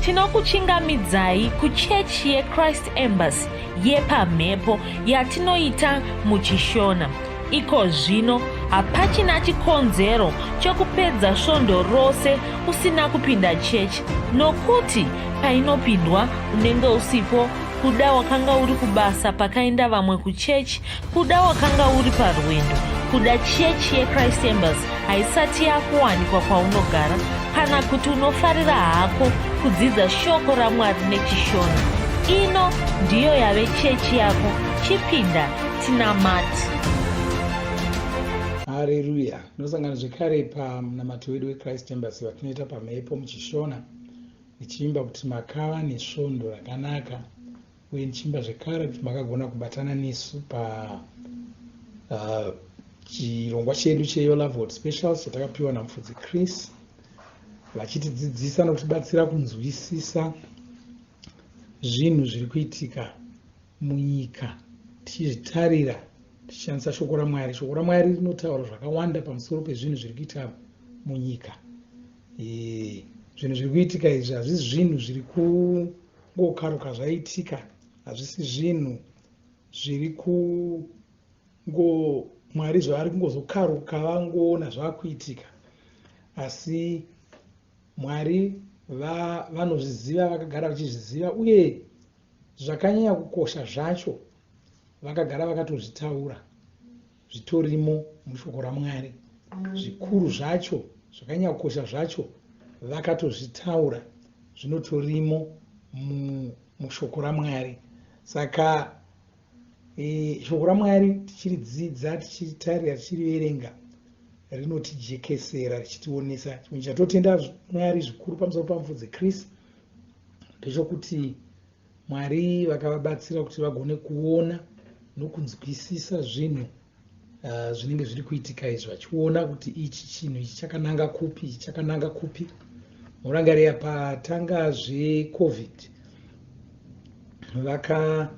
Tinokuchingamidzai kuchechi yeChrist Embassy yepamhepo yatinoita muchiShona. Iko zvino hapachina chikonzero chokupedza svondo rose usina kupinda chechi nokuti painopindwa unenge usipo kuda wakanga uri kubasa pakaenda vamwe kuchechi kuda wakanga uri parwendo kuda chechi yechrist embassy haisati yakuwanikwa kwaunogara kana kuti unofarira hako kudzidza shoko ramwari nechishona ino ndiyo yave chechi yako chipinda tinamati Hareruya! Tinosangana zvekare pamunamato wedu weChrist Embassy watinoita pamhepo muchiShona ndichiimba kuti makava nesvondo rakanaka uye ndichiimba zvekare kuti makagona kubatana nesu pa chirongwa chedu cheYour Love World Specials chatakapiwa naMufudzi Chris vachitidzidzisa nokutibatsira kunzwisisa zvinhu zviri kuitika munyika tichizvitarira tichishandisa shoko raMwari. Shoko raMwari rinotaura zvakawanda pamusoro pezvinhu zviri kuitika munyika. E, zvinhu zviri kuitika izvi hazvisi zvinhu zviri kungokaruka zvaitika, hazvisi zvinhu zviri kungo Mwari zvavari kungozokaruka vangoona zvakuitika, asi Mwari vanozviziva, vakagara vachizviziva uye Zvakanyanya kukosha zvacho vakagara vakatozvitaura zvitorimo mushoko raMwari. Zvikuru zvacho zvakanyanya kukosha zvacho vakatozvitaura zvinotorimo mushoko raMwari. Saka e, shoko raMwari tichiridzidza tichiritarira tichiriverenga rinotijekesera richitionesa. Chimwe chatotenda Mwari zvikuru pamusoro pamufudzi Chris ndechokuti Mwari vakavabatsira kuti vagone kuona nokunzwisisa zvinhu zvinenge zviri kuitika izvi vachiona kuti ichi chinhu ichi chakananga kupi ichi chakananga kupi murangarira patanga zvecovid vaka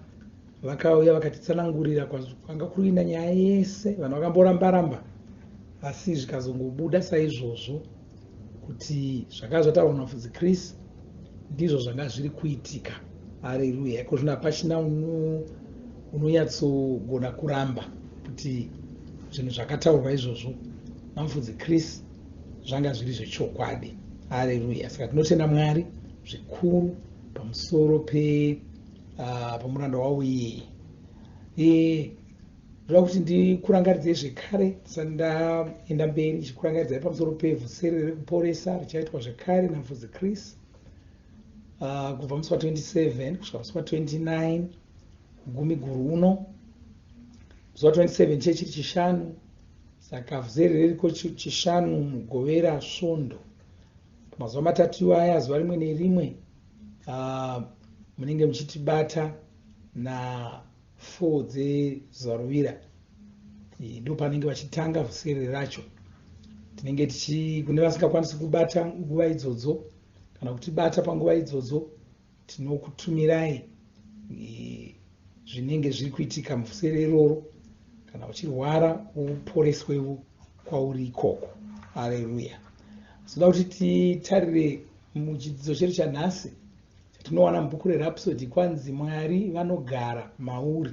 vakauya vakatitsanangurira kwanga kuri kuenda nyaya yese vanhu vakamboramba-ramba asi zvikazongobuda saizvozvo kuti zvakanga zvataurwa namufudzi Chris ndizvo zvanga zviri kuitika. Hareruya! Iko zvino hapachina unonyatsogona kuramba kuti zvinhu zvakataurwa izvozvo namufudzi Chris zvanga zviri zvechokwadi. Hareruya! Saka tinotenda Mwari zvikuru pamusoro pe pamuranda wavo iyeye. E, Ndoda kuti ndikurangaridzei zvekare ndisati ndaenda mberi ndichikurangaridzai pamusoro pevhusere rekuporesa richaitwa zvekare naMufudzi Chris kubva musi wa27 kusvika musi wa29 gumi guru uno. Musi wa27 chechiri chishanu, saka vhusere ririko chishanu, mugovera, svondo. Pamazuva matatu iwaya, zuva rimwe nerimwe munenge muchitibata na 4 dzezaruvira ndopanenge vachitanga vhusere racho tinenge tichi kune vasingakwanisi kubata nguva idzodzo kana kutibata panguva idzodzo tinokutumirai zvinenge zviri kuitika muvhusere iroro kana uchirwara uporeswewo kwauri ikoko aleluya zinoda kuti titarire muchidzidzo chedu chanhasi Chatinowana mubhuku reRhapsody kwanzi Mwari vanogara mauri.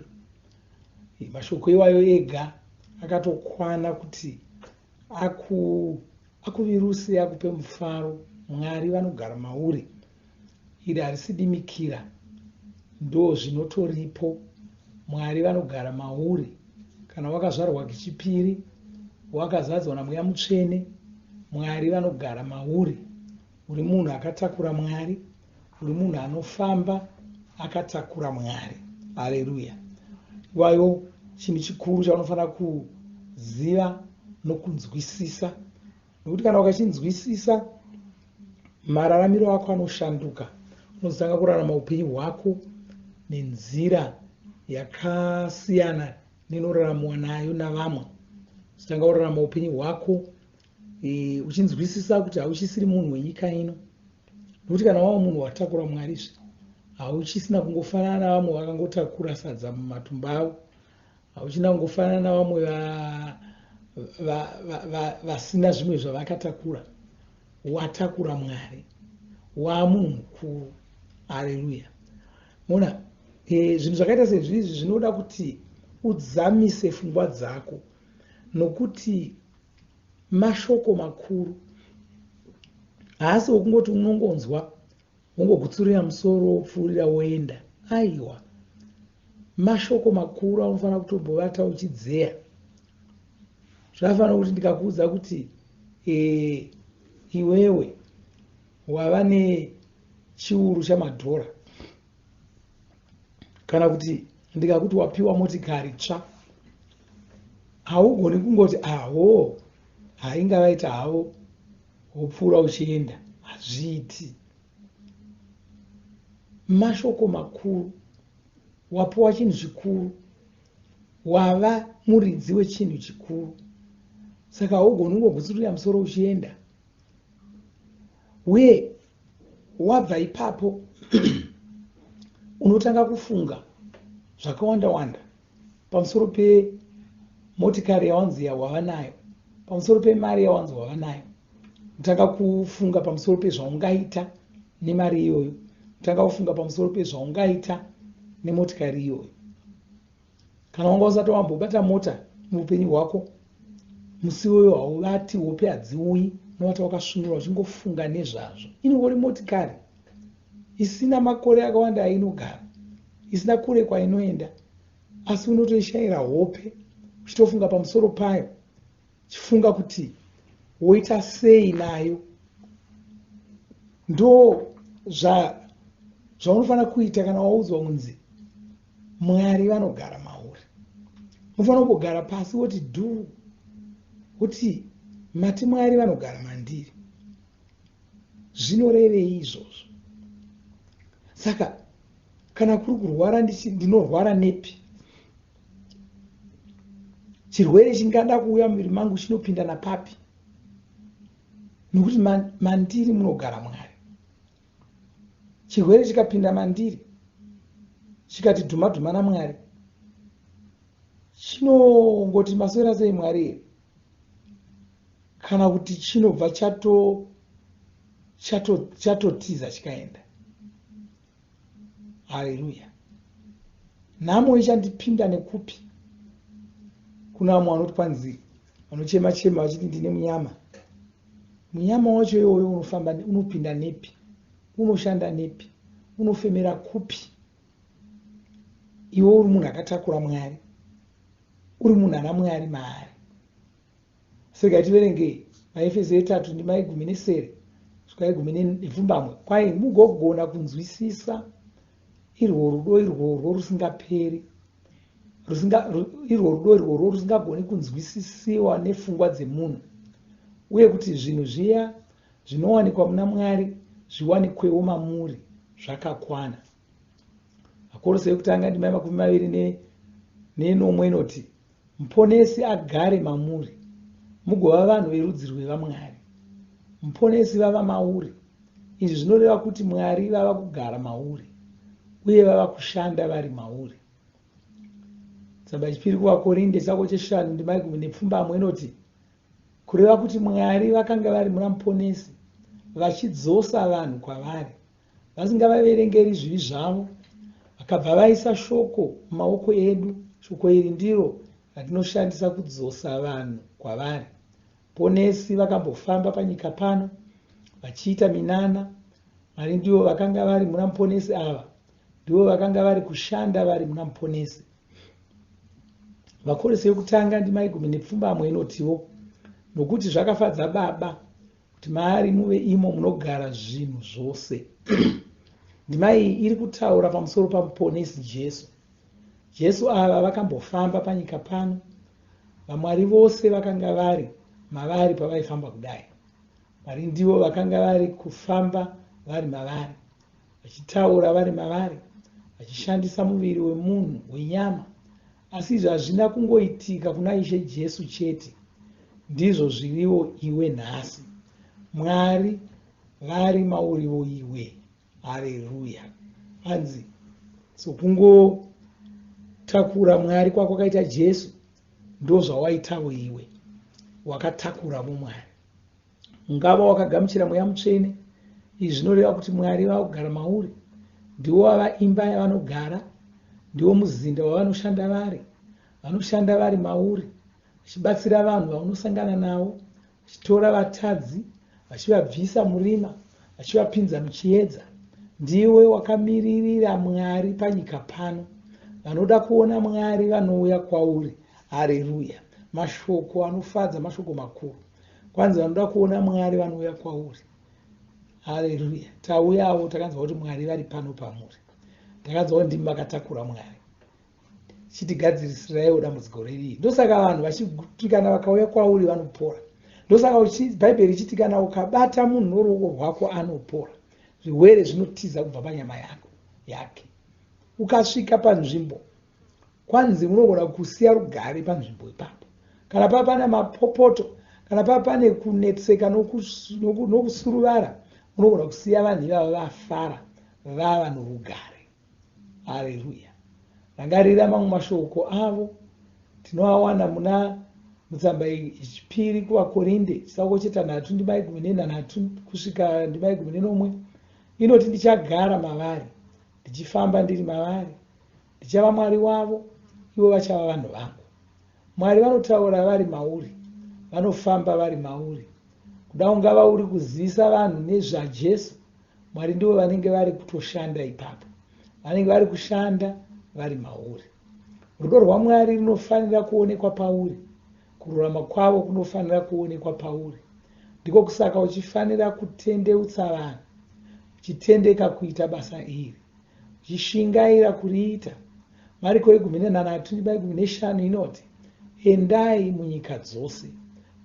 Mashoko iwayo ega akatokwana kuti aku akuviruse akupe mufaro. Mwari vanogara mauri. Iri harisi dimikira. Ndo zvinotoripo. Mwari vanogara mauri. Kana wakazvarwa kechipiri, wakazadzwa naMweya Mutsvene, Mwari vanogara mauri. Uri munhu akatakura Mwari. Uri munhu anofamba akatakura Mwari. Haleluya. Iwayo chinhu chikuru chaunofanira kuziva nokunzwisisa. Nokuti kana ukachinzwisisa, mararamiro ako anoshanduka. Unozotanga kurarama upenyu hwako nenzira yakasiyana nenoraramwa nayo navamwe. Uzotanga kurarama upenyu hwako e, uchinzwisisa kuti hauchisiri munhu wenyika ino nokuti kana wava munhu watakura mwari zve hauchisina kungofanana navamwe vakangotakura sadza mumatumba avo hauchina kungofanana navamwe vasina zvimwe zvavakatakura watakura mwari Waamunhu mukuru. Hareruya. Mona, zvinhu zvakaita sezvizvi zvinoda kuti udzamise pfungwa dzako nokuti mashoko makuru. Haasi wokungoti unongonzwa wongogutsurira musoro wopfuurira woenda. Aiwa. Mashoko makuru aunofanira kutombovata uchidzeya. Zvakafanira kuti ndikakuudza kuti e, iwewe wava nechiuru chamadhora kana kuti ndikakuti wapiwa motikari tsva, haugoni kungoti aho hainga vaita havo wopfuura uchienda. Hazviiti. Mashoko makuru. Wapiwa chinhu chikuru, wava muridzi wechinhu chikuru, saka haugoni kungogutsurira musoro uchienda. Uye wabva ipapo unotanga kufunga zvakawanda wanda pamusoro pemotikari yawanzi wava nayo, pamusoro pemari yawanzi wava nayo. Unotanga kufunga pamusoro pezvaungaita nemari iyoyo, unotanga kufunga pamusoro pezvaungaita nemotikari iyoyo. Kana wanga usati wambobata mota muupenyu hwako, musi iwoyo hauvati, hope hadziuyi, unovata wakasvinura uchingofunga nezvazvo. Inongori motikari isina makore akawanda ainogara, isina kure kwainoenda, asi unotoishayira hope uchitofunga pamusoro payo, chifunga kuti woita sei nayo. Ndo zvaunofanira kuita kana waudzwa kunzi Mwari vanogara mauri. Unofanira kugara pasi woti dhuu, woti mati Mwari vanogara mandiri, zvinorevei izvozvo? Saka kana kuri kurwara, ndinorwara nepi? Chirwere chingada kuuya muviri mangu chinopinda napapi? Nokuti mandiri munogara Mwari. Chirwere chikapinda mandiri chikati dhuma dhuma naMwari, chinongoti maswera sei Mwari here? Kana kuti chinobva chatotiza chikaenda. Haleluya. Nhamo ichandipinda nekupi? Kuna vamwe vanoti kwanzi vanochema chema vachiti ndine munyama. Munyama wacho iwoyo unofamba, unopinda nepi? Unoshanda nepi? Unofemera kupi? Iwe uri munhu akatakura Mwari, uri munhu ana Mwari maari. Saka tiverenge vaEfeso yetatu ndima yegumi nesere kusvika yegumi nepfumbamwe. Kwai mugogona kunzwisisa irwo rudo irworwo rusingaperi, irwo rudo irworwo rusingagoni kunzwisisiwa nefungwa dzemunhu, uye kuti zvinhu zviya zvinowanikwa muna Mwari zviwanikwewo mamuri zvakakwana. Vakorose yekutanga ndima yemakumi maviri nenomwe inoti Muponesi agare mamuri, mugova vanhu verudzi rwevaMwari. Muponesi vava mauri. Izvi zvinoreva kuti Mwari vava kugara mauri, uye vava kushanda vari mauri. Tsamba yechipiri kuvaKorinde chitsauko cheshanu ndima yegumi nepfumbamwe inoti, Kureva kuti Mwari vakanga vari muna Muponesi, vachidzosa vanhu kwavari, vasingavaverengeri zvivi zvavo, vakabva vaisa shoko mumaoko edu. Shoko iri ndiro ratinoshandisa kudzosa vanhu kwavari. Ponesi vakambofamba panyika pano vachiita minana. Mwari ndivo vakanga vari muna Muponesi ava, ndivo vakanga vari kushanda vari muna Muponesi. VaKorose yokutanga ndima yegumi nepfumbamwe inotiwo, Nokuti zvakafadza Baba kuti maari muve imo munogara zvinhu zvose. Ndima iyi iri kutaura pamusoro paMuponesi Jesu. Jesu ava vakambofamba panyika pano, vaMwari vose vakanga vari mavari pavaifamba kudai. Mwari ndivo vakanga vari kufamba vari mavari, vachitaura vari mavari, vachishandisa muviri wemunhu wenyama. Asi izvi hazvina kungoitika kuna Ishe Jesu chete, ndizvo zviriwo iwe nhasi. Mwari vari mauriwo iwe. Hareruya. Hanzi sokungotakura Mwari kwakwakaita Jesu, ndozvawaitawo iwe. Wakatakuravo Mwari. Ungava wakagamuchira Mweya Mutsvene Izvi zvinoreva kuti Mwari vava kugara mauri. Ndiwo vava imba yavanogara. Ndiwo muzinda wavanoshanda vari. Vanoshanda vari mauri, vachibatsira vanhu vaunosangana navo, vachitora vatadzi, vachivabvisa murima, vachivapinza muchiedza. Ndiwe wakamiririra Mwari panyika pano. Vanoda kuona Mwari vanouya kwauri. Hareruya! Mashoko anofadza, mashoko makuru. Kwanzi vanoda kuona Mwari vanouya kwauri. Hareruya! Tauyawo takanzwa kuti Mwari vari pano pamuri. Takanzwa kuti ndimi makatakura Mwari. Chitigadzirisiraiwo dambudziko riri. Ndosaka vanhu vachiti kana vakauya kwauri vanopora. Ndosaka Bhaibheri richiti kana ukabata munhu noruoko rwako anopora. Zvirwere zvinotiza kubva panyama yako yake. Ukasvika panzvimbo kwanzi unogona kusiya rugare panzvimbo ipapo. Kana pava pane mapopoto, kana pava pane kunetseka nokusuruvara, unogona kusiya vanhu ivava vafara, vava norugare. Hareruya! Rangarira mamwe mashoko avo tinoawana muna mutsamba yechipiri kuvaKorinde chitsauko chetanhatu ndima yegumi nenhanhatu kusvika ndima yegumi nenomwe inoti, Ndichagara mavari, ndichifamba ndiri mavari, ndichava Mwari wavo, ivo vachava vanhu vangu. Mwari vanotaura vari mauri, vanofamba vari mauri. Kuda ungava uri kuzivisa vanhu nezvaJesu, Mwari ndivo vanenge vari kutoshanda ipapo. Vanenge vari kushanda vari mauri. Rudo rwaMwari runofanira kuonekwa pauri. Kururama kwavo kunofanira kuonekwa pauri. Ndiko kusaka uchifanira kutendeutsa vanhu, uchitendeka kuita basa iri, uchishingaira kuriita. Mariko yegumi nenhanhatu ndima yegumi neshanu inoti, Endai munyika dzose,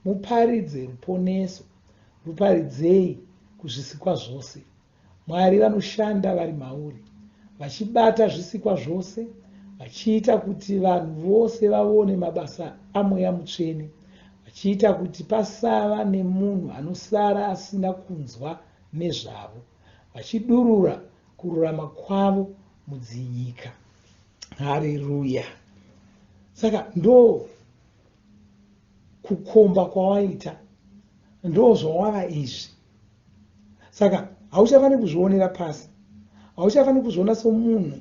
muparidze ruponeso. Ruparidzei kuzvisikwa zvose. Mwari vanoshanda vari mauri, vachibata zvisikwa zvose, vachiita kuti vanhu vose vavone mabasa aMweya Mutsvene, vachiita kuti pasava nemunhu anosara asina kunzwa nezvavo, vachidurura kururama kwavo mudzinyika. Hareruya! Saka ndo kukomba kwawaita ndozvawava izvi. Saka hauchafaniri kuzvionera pasi, hauchafaniri kuzviona somunhu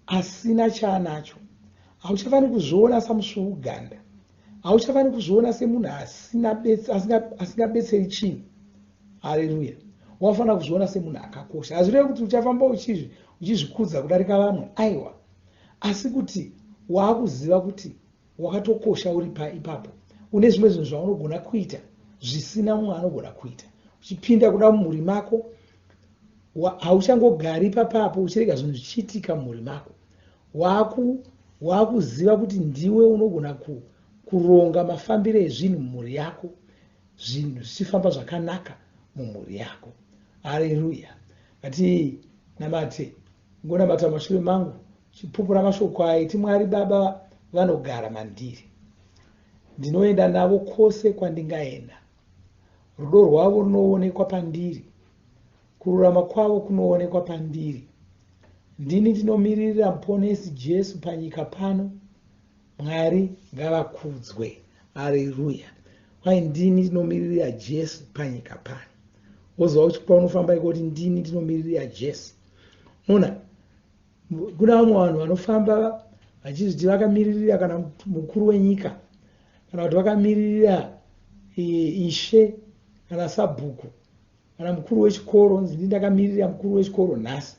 asina chaanacho, hauchafaniri kuzviona samusvuuganda, hauchafaniri kuzviona semunhu asingabetseri chinhu. Hareruya! Wafanira kuzviona semunhu akakosha. Hazvirevi kuti uchafamba uchizvikudza kudarika vamwe, aiwa, asi kuti waakuziva kuti Wakatokosha uri pa ipapo. Une zvimwe zvinhu zvaunogona kuita zvisina mumwe anogona kuita. Uchipinda kuda mumhuri mako, hauchangogari ipapapo uchirega zvinhu zvichiitika mumhuri mako. Waku wakuziva kuti ndiwe unogona ku, kuronga mafambiro ezvinhu mumhuri yako, zvinhu zvichifamba zvakanaka mumhuri yako. Hareruya. Ngatinamate. Ngonamata mumashure mangu chipupura mashoko aya iti Mwari Baba vanogara mandiri. Ndinoenda navo kwose kwandingaenda. Rudo rwavo runoonekwa pandiri. Kururama kwavo kunoonekwa pandiri. Ndini ndinomiririra Muponesi Jesu panyika pano. Mwari ngavakudzwe. Areruya. Kwai ndini ndinomiririra Jesu panyika pano. Wozwa uchipa unofamba iko kuti ndini ndinomiririra Jesu. Mona kuna vamwe vanhu vanofamba vachizviti vakamiririra kana mukuru wenyika kana kuti vakamiririra ishe kana sabhuku kana mukuru wechikoro nzi ndi ndakamiririra mukuru wechikoro nhasi.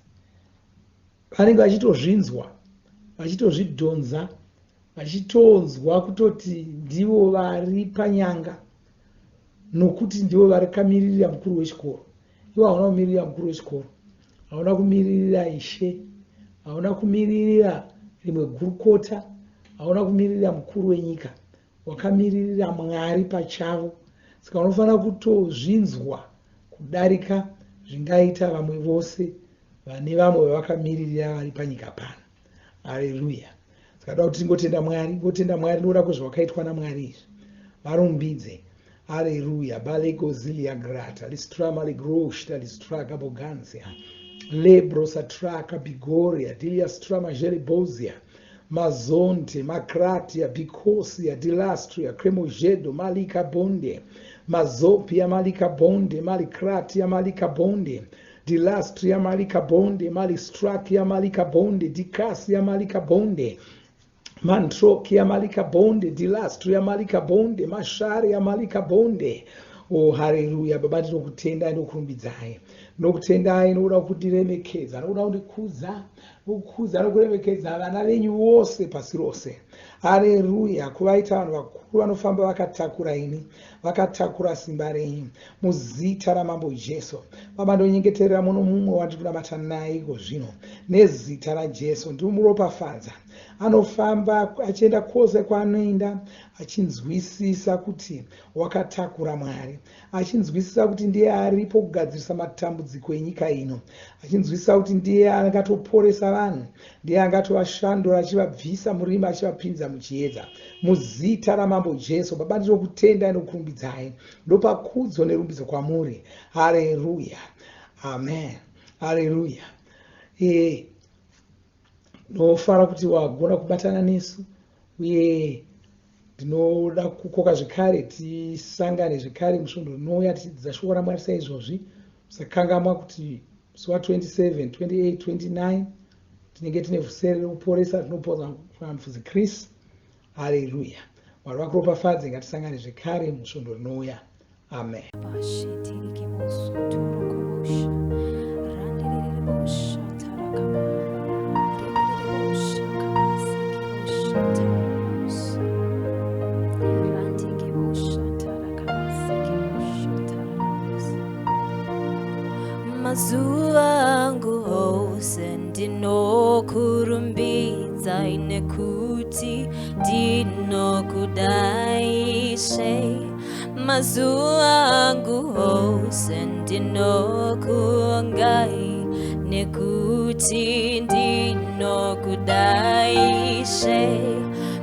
Vanenge vachitozvinzwa, vachitozvidhonza, vachitonzwa kutoti ndivo vari panyanga nokuti ndivo varikamiririra mukuru wechikoro. Iwe hauna kumiririra mukuru wechikoro, hauna kumiririra ishe, hauna kumiririra rimwe gurukota, hauna kumiririra mukuru wenyika, wakamiririra Mwari pachavo. Saka unofanira kutozvinzwa kudarika zvingaita vamwe vose vane vamwe vavakamiririra vari panyika pano. Hareruya. Saka toda kuti tingotenda Mwari, ngotenda Mwari nokuda kwezvawakaitwa naMwari izvi. Varumbidze. Hareruya. Balegozilia grata, listrama ligroshta, listraga boganzia. Lebrosatraka bigoria, diliastrama jelibozia. Mazonte, makratia, bikosia, dilastria, cremojedo, malika bonde. Mazopi amalika bonde, malikrati amalika bonde, dilastri amalika bonde, malistraki amalika bonde, dikasi amalika bonde, mantroki amalika bonde, dilastri amalika bonde, mashari amalika bonde. Oh, haleluya. Baba, ndinokutendai, ndokurumbidzai, ndinokutendai nokuda kundiremekedza, nokuda kundikudza, nokukudza nokuremekedza vana venyu vose pasi rose. Haleluya. Kuvaita vanhu vakuru vanofamba vakatakura ini, vakatakura simba renyu muzita raMambo Jesu. Baba, ndonyengeterera muno mumwe wandiri kunamata naye iko zvino nezita raJesu. Ndinomuropafadza, anofamba achienda kwose kwaanoenda achinzwisisa kuti wakatakura Mwari, achinzwisisa kuti ndiye aripo kugadzirisa matambudziko enyika ino, achinzwisisa kuti ndiye angatoporesa vanhu, ndiye angatovashandura achivabvisa murima achivapinza muchiedza muzita raMambo Jesu. Baba, ndinokutendai nokurumbidzai, ndopa kudzo nerumbidzo kwamuri. Haleluya, amen. Haleluya. Ndinofara kuti wagona kubatana nesu, uye ndinoda kukoka zvekare tisangane zvekare musvondo rinouya tichidzidza shoko raMwari saizvozvi. Musakangamwa kuti musi wa27, 28, 29 tinenge tine vhusere rekuporesa rinopoza mufudzi Chris. Haleluya. Mwari vakuropafadze. Ngatisangane zvekare musvondo rinouya. Amen. Mazuva angu ose ndinokurumbidzai nekuti ndinokudai Ishe. Mazuva angu ose ndinokuongai nekuti ndinokudai Ishe.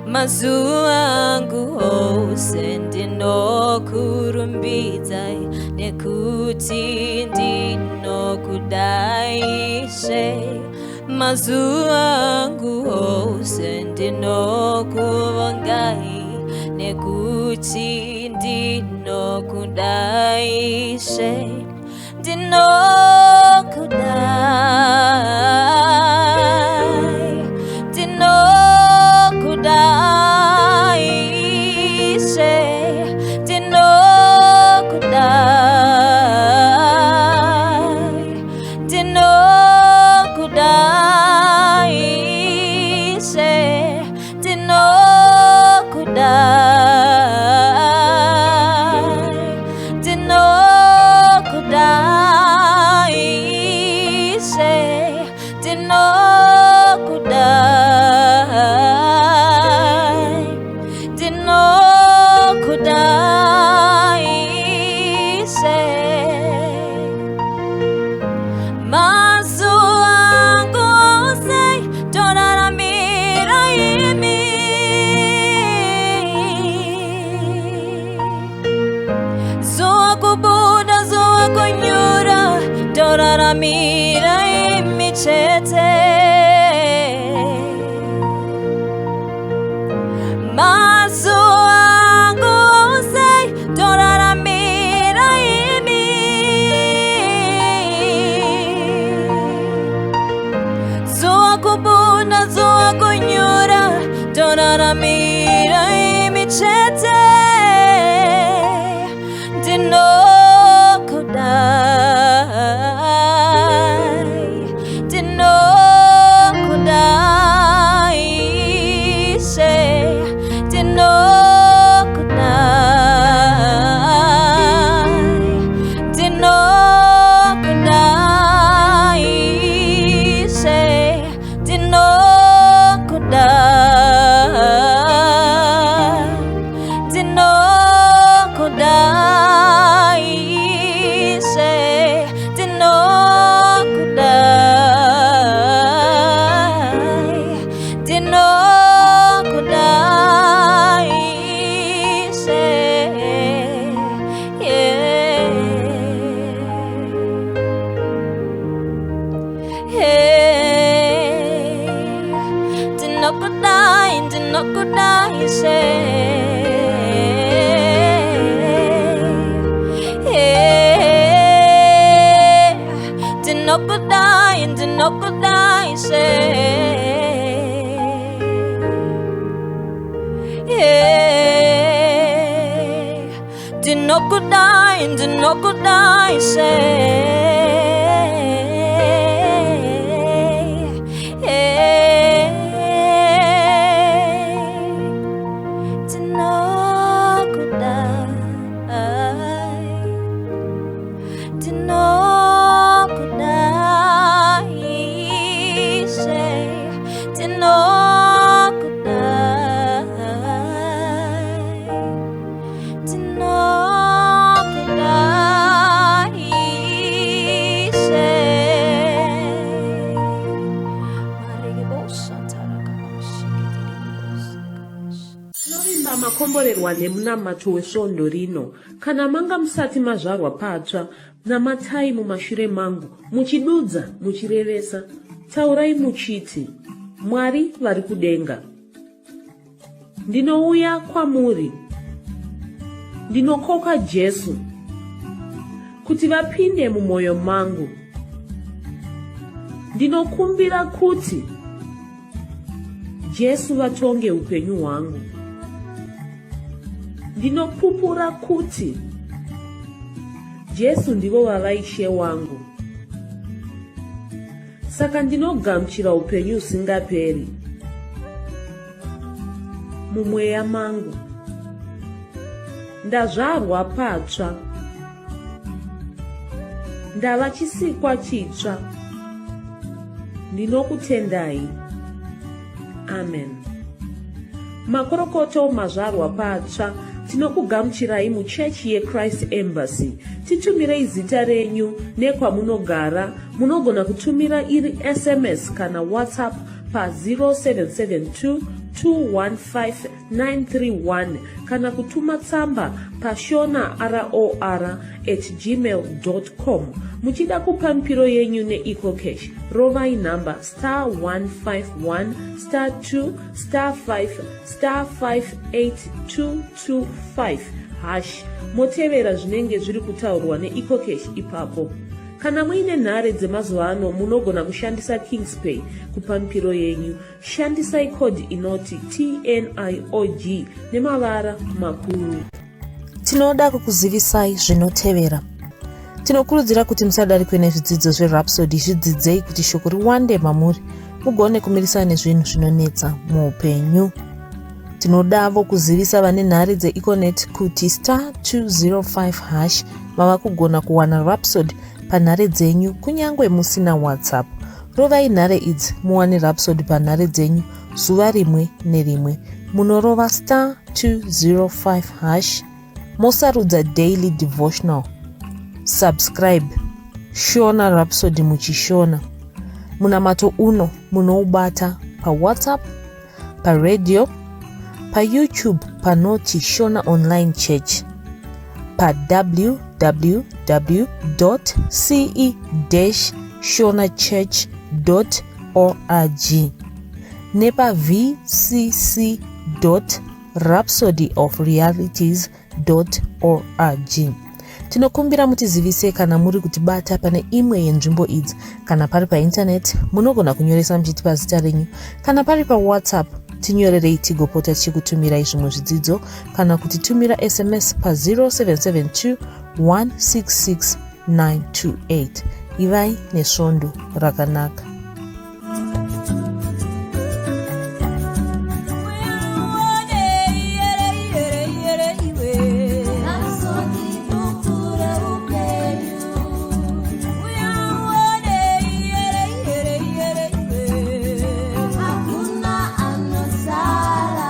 Mazuva angu ose ndinokurumbidzai nekuti ndinokudai Ishe. Mazuva angu ose ndinokuvongai nekuti ndinokudai Ishe. Ndinokudai, ndinokudai Ishe, ndinokudai, ndinokudai Ishe, ndinokudai, ndinokudai Ishe, ndinokudai, ndinokudai Ishe. Mazuva angu ose toraramira imi, zuva kubuda zuva kunyura toraramira imi chete. Mazuva angu ose toraramira imi, zuva kubuda zuva kunyura toraramira imi chete. Ndinokudai, ndinokudai Ishe, ndinokudai, ndinokudai Ishe, ndinokudai, ndinokudai Ishe, ndinokudai, ndinokudai Ishe, yeah. Hey, ndinokudai, ndinokudai Ishe. Ndinokudai, ndinokudai Ishe. Yeah. Ndinokudai, ndinokudai Ishe. Yeah. Ndinokudai, ndinokudai Ishe, ndinokudai, ndinokudai Ishe. Tinovimba makomborerwa nemunamato wesvondo rino. Kana manga musati mazvarwa patsva, namatai mumashure mangu, muchidudza, muchirevesa. Taurai muchiti, Mwari vari kudenga. Ndinouya kwamuri. Ndinokoka Jesu kuti vapinde mumwoyo mangu. Ndinokumbira kuti Jesu vatonge upenyu hwangu. Ndinopupura kuti Jesu ndivo vava Ishe wangu. Saka ndinogamuchira upenyu husingaperi mumweya mangu. Ndazvarwa patsva. Ndava chisikwa chitsva. Ndinokutendai. Amen. Makorokoto mazvarwa patsva. Tinokugamuchirai muchechi yeChrist Embassy. Titumirei zita renyu nekwamunogara. Munogona kutumira iri SMS kana WhatsApp pa 0772 215 931 kana kutuma tsamba pashona ror at gmail com. Muchida kupa mipiro yenyu neEcoCash, rovai nhamba star 151 star 2 star 5 star 58225 hash motevera zvinenge zviri kutaurwa neEcoCash ipapo. Kana muine nhare dzemazuva ano munogona kushandisa Kingspay kupa mipiro yenyu. Shandisai code inoti TNIOG nemavara makuru. Tinoda kukuzivisai zvinotevera. Tinokurudzira kuti musadarikwe nezvidzidzo zveRhapsody, zvidzidzei kuti shoko riwande mamuri mugone kumirisana nezvinhu zvinonetsa muupenyu. Tinodavo kuzivisa vane nhare dzeEconet kuti star 205 hash mava kugona kuwana Rhapsody panhare dzenyu kunyange musina WhatsApp. Rovai nhare idzi muwane Rhapsody panhare dzenyu zuva rimwe nerimwe. Munorova star 205 hash mosarudza daily devotional. Subscribe Shona Rhapsody muchishona. Munamato uno munoubata paWhatsApp, paradio, paYouTube panoti Shona Online Church, pa www.ce-shonachurch.org nepa vcc.rhapsodyofrealities.org. Tinokumbira mutizivise kana muri kutibata pane imwe yenzvimbo idzi. Kana pari paintaneti munogona kunyoresa muchitipa zita renyu. Kana pari paWhatsApp tinyorerei tigopota tichikutumirai zvimwe zvidzidzo kana kutitumira SMS pa 0772 166 928. Ivai nesvondo rakanaka. Hakuna anosara.